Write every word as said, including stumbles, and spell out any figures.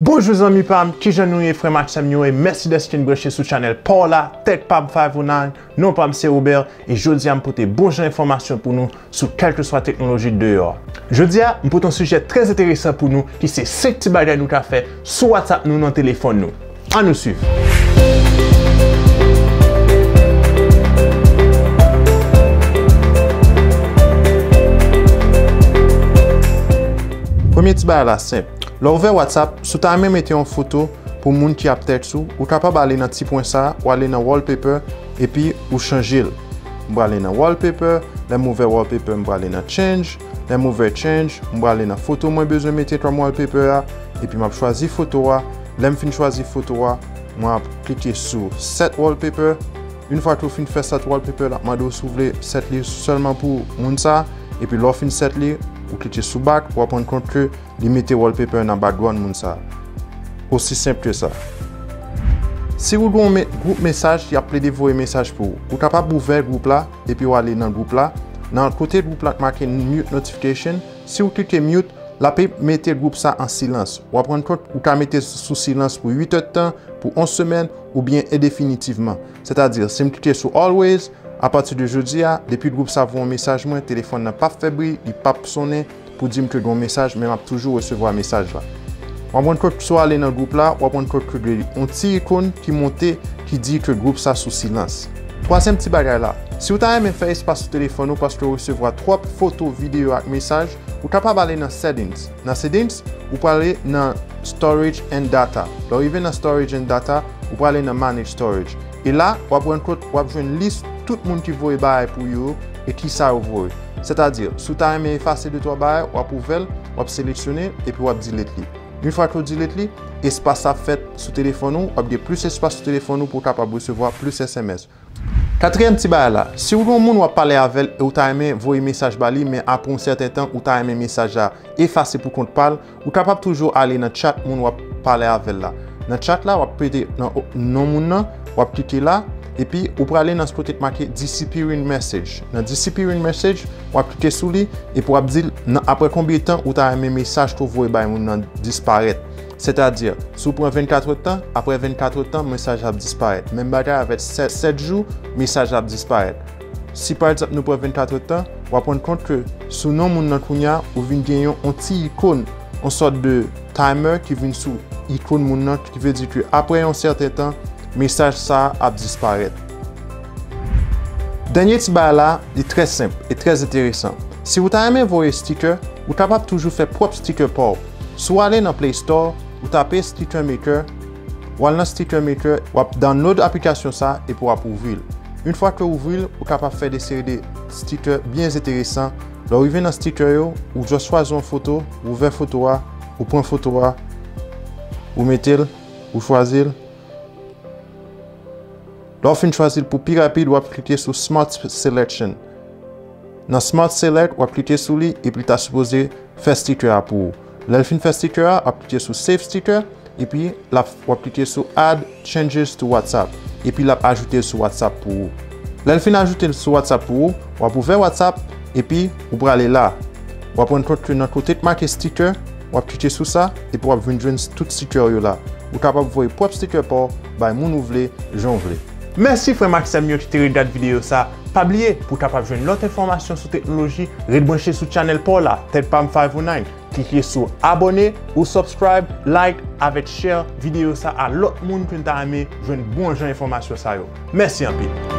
Bonjou zanmi pa m, kijan nou ye frè m ak sè m yo, e mèsi dèske n branche sou channel pa w la, Tech Pam five oh nine, non pa m se Robert, e jodi a m pote bon jan enfòmasyon pou nou sou kèlkeswa teknoloji deyò a. Jodi a, m pote yon sijè trè enteresan pou nou ki se senk ti bagay nou ka fè sou WhatsApp nou nan telefòn nou. Ann nou swiv. Premye ti bagay la senp. Lè w ouvè WhatsApp, si w ta renmen mete yon foto pou moun ki ap tèks ou, ou kapab ale nan ti pwen sa, ou ale nan wallpaper, epi ou chanje l. M prale nan wallpaper, lè m ouvè wallpaper, m prale nan change, lè m ouvè change, m prale nan foto mwen bezwen mete kòm wallpaper a, epi m ap chwazi foto a, lè m fin chwazi foto a, mwen ap klike sou set wallpaper, yon fwa ke w fin fè set wallpaper, l ap mande w si w vle set li sèlman pou moun sa, epi lè w fin set li, ou klike sou back, w ap rann kont ke li mete wallpaper nan background moun sa. Osi senp ke sa. Si w gen yon me-, gwoup mesaj ki ap plede voye mesaj pou ou, ou kapab ouvè gwoup la, epi w ale nan gwoup la. Nan kote gwoup la k make mute notification, si w klike mute, l ap mete gwoup sa an silans. W ap rann kont ou ka mete sou silans pou uit èdtan, pou yon semèn, oubyen endefinitivman. Sètadi, si m klike sou always, apati de jodi a, depi gwoup sa voye yon mesaj mwen, telefòn nan p ap fè bri, li p ap sonnen pou di m ke gen yon mesaj, men m ap toujou resevwa mesaj la. W ap rann kont si w ale nan gwoup la, w ap rann kont ke gen yon ti ikòn ki monte ki di ke gwoup sa sou silans. Twazyèm ti bagay la, si w ta renmen fè espas sou telefòn ou paske w resevwa twòp foto, videyo ak mesaj, ou kapab ale nan settings. Nan settings, ou prale nan storage and data. Lè w rive nan storage and data, ou prale nan manage storage. E la, w ap rann kont, w ap jwenn lis tout moun ki voye bagay pou yo e kisa yo voye. Sètadi, si w ta renmen efase de twa bagay, w ap ouvè l, w ap seleksyone, epi w ap delete li. Yon fwa ke w delete li, espas ap fèt sou telefòn ou, w ap gen plis espas sou telefòn ou pou w kapab resevwa plis S M S. Katriyèm ti bagay la, si w gen yon moun w ap pale avè l e w ta renmen voye mesaj ba li, men apre yon sèten tan, ou ta renmen mesaj la efase pou kont pa l, ou kapab toujou ale nan chat moun w ap pale avè l la. Nan chat la, w ap pete nan o-, non moun nan, w ap klike la, epi ou prale nan kote k make disappearing message. Nan disappearing message, w ap klike sou li, epi w ap di l nan apre konbyen tan ou ta renmen mesaj ke w voye bay moun nan disparèt. Sètadi, si w pran vennkat èdtan, apre vennkat èdtan, mesaj la ap disparèt. Menm bagay avèk sèt, sèt jou, mesaj la ap disparèt. Si pa egzanp nou pran vennkat èdtan, w ap rann kont ke sou non moun nan kounye a, ou vin gen yon, yon ti ikòn, yon sòt de timer ki vin sou ikòn moun nan, ki vle di ke apre yon sèten tan, mesaj sa a ap disparèt. Dènye ti bagay la, li trè senp e trè enteresan. Si w ta renmen voye sticker, ou kapab toujou fè pwòp sticker pa w. Si w ale nan Play Store, ou tape Sticker Maker, w al nan Sticker Maker, w ap download aplikasyon sa epi w ap ouvri l. Yon fwa ke w ouvri l, ou kapab fè de seri de sticker byen enteresan. Lè w rive nan sticker yo, ou just chwazi yon foto, ou ouvè foto a, ou pran foto a, ou mete l, ou chwazi l. Lè w fin chwazi l pou pi rapid, w ap klike sou Smart Selection. Nan Smart Select, w ap klike sou li, epi l ta sipoze fè sticker a pou ou. Lè l fin fè sticker a, w ap klike sou Save Sticker, epi l ap, w ap klike sou Add Changes to WhatsApp, epi l ap ajoute l sou WhatsApp pou ou. Lè l fin ajoute l sou WhatsApp pou ou, w ap ouvè WhatsApp, epi ou prale la. W ap rann kont ke nan kote k make sticker, w ap klike sou sa, epi w ap vin jwenn tout sticker yo la. Ou kapab voye pwòp sticker pa w bay moun ou vle, jan w vle. Mèsi frè m ak sè m yo ki te ret gad videyo sa. Pa bliye, pou w kapab jwenn lòt enfòmasyon sou teknoloji, ret branche sou channel pa w la, Tech Pam five oh nine. Klike sou abòne ou subscribe, like avèk share videyo sa a lòt moun ke n ta renmen jwenn bon jan enfòmasyon sa yo. Mèsi anpil.